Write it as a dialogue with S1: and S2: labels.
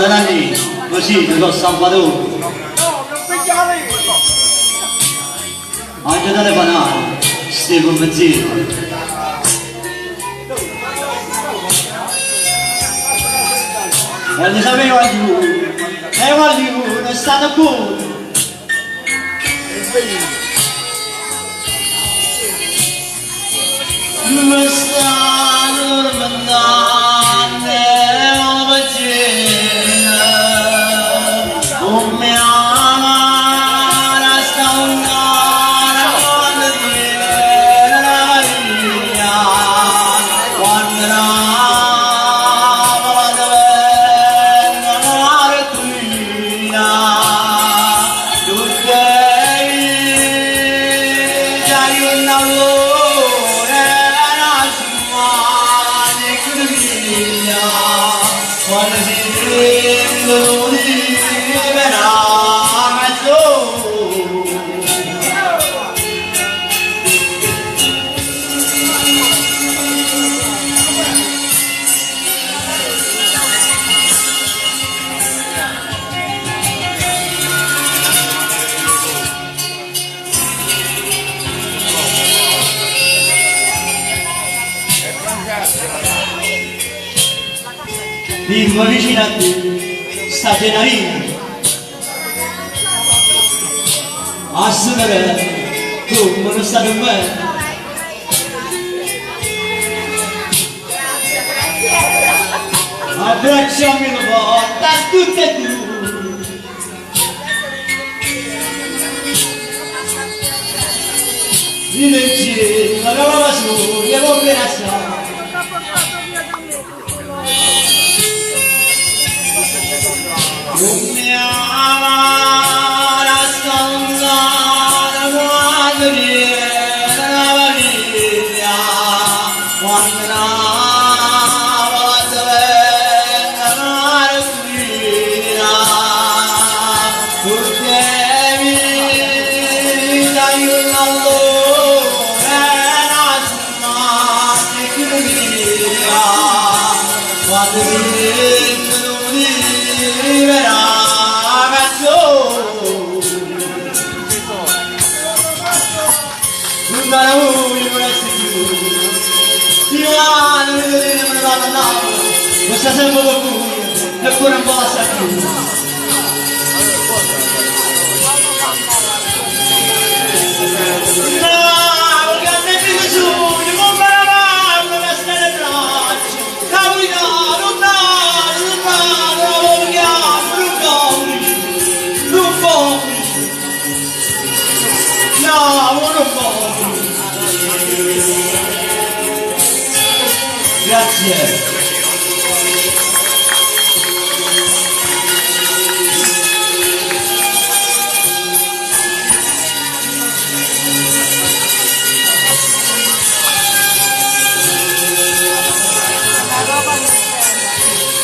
S1: Nannì, così te so Salvatore. Aggio telefonato, stevo 'nzieme. Voglio sapè guagliù, eh guagliù, nun state buono? Me sta addurmentanne 'o vicino, Comme amara sta luntana quanno viene 'a via, quanno Napule addeventa n'arlecchina, tutte 'e juorne allora na semmana 'e economia, quanno si dint' 'o libero 'a canzone. Dimmo vicino a te sta Gennarino. A sudare come non sta bene. Abbracciami una volta tutte e due. Direncilla ca la soia vò bene assai. Comme amara sta luntana quanno viene 'a famiglia, quanno Napule addeventa n'arlecchina, tutte 'e juorne allora na semmana 'e economia, quanno siente nu libera canzone. Luntano 'a vuje nun resto cchiù. Dimane me ne vaco a Napule, po' sta sempe cu vuje e pure nun vo' lassà cchiù. Napule ca m'è miso sugno comme na mamma ca stenne 'e braccia, napulitano, luntano, luntano, 'a voce chiamma, nun voglio, nun voglio. No, non voglio. Grazie.